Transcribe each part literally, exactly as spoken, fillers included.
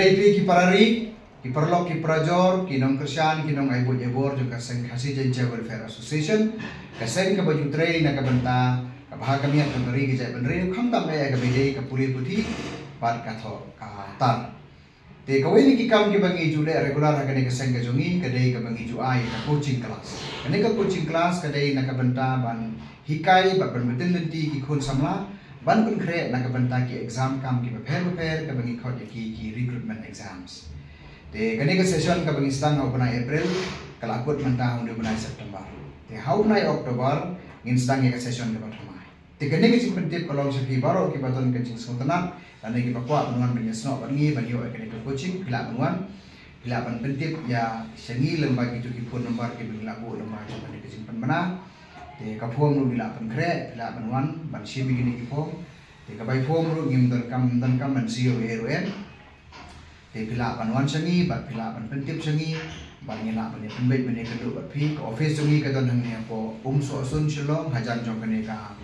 Ïa phi ki para ri, ki paralok, ki parajor, ki nongkyrshan, ki nongai buit ai bor jong ka seng Khasi Jaiñtia Welfare Association, ka seng kaba ju trei na ka bynta ka bha ka miat jong ka ri ka jaitbynriew, khamtam eh kaba ïadei ka pule puthi bad ka thoh ka tar. Te kawei na ki kam kiba ngi ju leh regular ha kane ka seng ka jong ngi ka dei kaba ngi ju ai ka coaching class. Kane ka coaching class ka dei na ka bynta ban hikai bad ban btin lynti ki khun samla ban pynkhreh na ka bynta ki exam kam kiba pher bapher kaba ngi khot ïa ki, ki recruitment exams. Te kane ka session kaba ngi sdang ha u bnai April ka la kut mynta ha u bnai September. Te ha u bnai October ngin sdang ïa ka session kaba thymmai. Te kane ka jingpyntip ka long sha phi baroh kiba don ka jingsngewtynnat lane kiba kwah ban wan ban ïasnoh bad ngi ban ïoh ïa kane ka coaching, phi lah ban wan, phi lah ban pyntip ïa sha ngi lyngba kito ki phone number kiba ngi la buh lyngba jong kane ka jingpynbna. Te ka form ruh ngi la pynkhreh, phi lah ban wan ban shim ïa kine ki form. Te ka bai form ruh ngim donkam, ngim donkam ban siew ei ruh em. Te phi lah ban wan sha ngi bad phi lah ban pyntip sha ngi bad ngi lah ban ïa pynbeit ban ïakynduh bad phi. Ka office jong ngi ka don hangne hapoh Umsohsun Shillong, hajan jong kane ka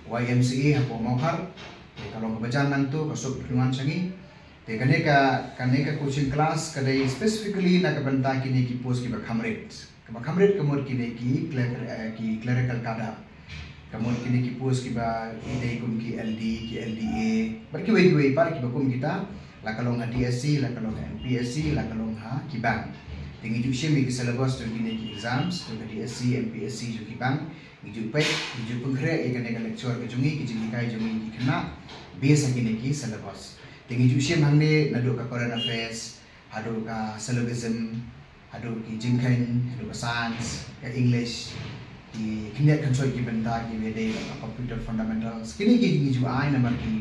Y M C A hapoh Mawkhar. Te ka long kaba jan nangto, ka suk phin wan sha ngi. Te kane ka, kane ka coaching class ka dei specifically na ka bynta kine ki post kiba kham rit. Kaba kham rit ka mut kine ki cler-, eh, ki clerical cadre. Ka mut kine ki post kiba ïadei kum ki L D, ki L D A bad kiwei kiwei pat kiba kum kita, la ka long ha D S C, la ka long ha M P S C, la ka long ha ki bank. Te ngi ju shim ïa ki syllabus jong kine ki exams jong ka D S C, M P S C, jong ki bank. Ngi ju peit, ngi ju pynkhreh ïa kane ka lecture ka jong ngi, ki jinghikai jong ngi ki khynnah based ha kine ki syllabus. Te ngi ju shim hangne naduh ka current affairs haduh ka syllogism, haduh ki jingkheiñ, haduh ka science, ka English, ki khyndiat khynsoit ki bynta kiba ïadei bad ka computer fundamentals. Kine ki ngi ju ai namar ki,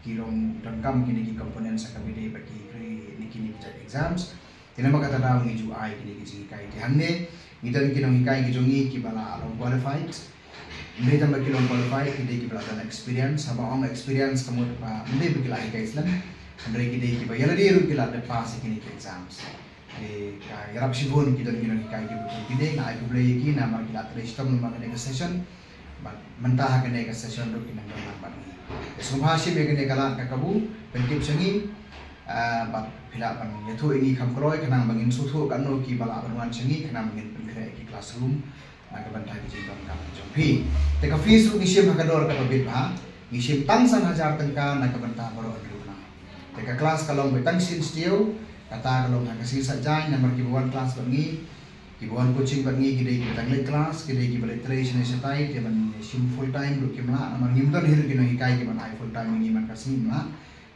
ki long donkam kine ki components ha kaba ïadei bad ki kine ki jait exams. Te namar kata daw ngi ju ai kine ki jinghikai. Te hangne ngi don ki nonghikai ki jong ngi kiba la long qualified. Ym dei tang ba ki long qualified, ki dei kiba la don experience. Haba ong experience ka mut ba ym dei ba ki la hikai slem, hynrei ki dei kiba ïa lade ruh ki la dep pass ïa kine ki exams. Te ka ïarap shibun ki don ki nonghikai kiba kum kine. Nga ai khublei ïa ki namar ki la trei shitom lyngba kane ka session. Bad mynta ha kane ka session ruh ki nang don lang bad ngi. Te sngewbha shim ïa kane ka lad ka kabu, pyntip sha ngi, ah, bad phi lah ban ïathuh ïa ngi kham kloi khnang ba ngin sngewthuh katno kiba lah ban wan sha ngi khnang ba ngin pynkhreh ïa ki classroom na ka bynta ki jingdonkam jong phi. Te ka fees ruh ngi shim ha ka dor kaba bit bha, ngi shim tang san hajar tyngka na ka bynta baroh hynriew bnai. Te ka class ka long ba tang sien shtiew, kata ka long ha ka sngi Saitjaiñ, namar kiba wan class bad ngi, kiba wan coaching bad ngi, ki dei kiba dang leit class, ki dei kiba leit trei shane shatai, te ban shim full time ruh kim lah, namar ngim don hi ruh ki nonghikai kiban ai full time ïa ngi man ka sngi, im lah.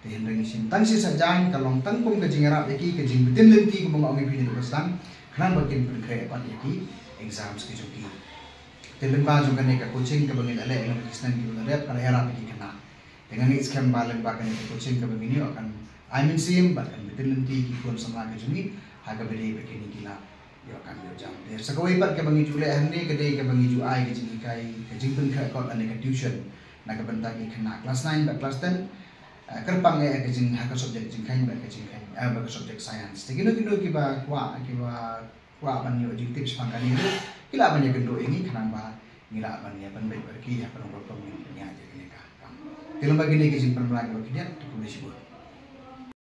Te hynrei ngi shim tang sien Saitjaiñ, ka long tang kum ka jingïarap ïa ki, ka jingbtin lynti kumba nga ong ïa phi naduh ba sdang, khnang ba kin pynkhreh pat ïa ki exams ki jong ki. Te lyngba jong kane ka coaching kaba ngi la leh lyngba ki snem kiba la dep, ka la ïarap ïa ki khynnah. Te nga ngeit skhem ba lyngba kane ka coaching kaba ngin ïoh kan ai mynsiem bad kan btin lynti ki khun samla ki jong ngi ha kaba ïadei bad kine ki lad ïoh kam ïoh jam. Te sa kawei pat kaba ngi ju leh hangne ka dei kaba ngi ju ai ka jinghikai, ka jingpynkhreh kot lane ka tuition na ka bynta ki khynnah class nine bad class ten. Eh, kyrpang eh ka jing, ha ka subject jingkheiñ bad ka jingkheiñ, eh, bad ka subject science. Te kino kino kiba kwah, kiba kwah ban ïoh jingtip shaphang kane ruh, ki lah ban ïakynduh ïa ngi khnang ba ngi lah ban ïa pynbeit bad ki ha ka long rukom ngin pynïaid ïa kane ka kam. Te lyngba kine ki jingpynbna kiba khyndiat, to khublei shibun.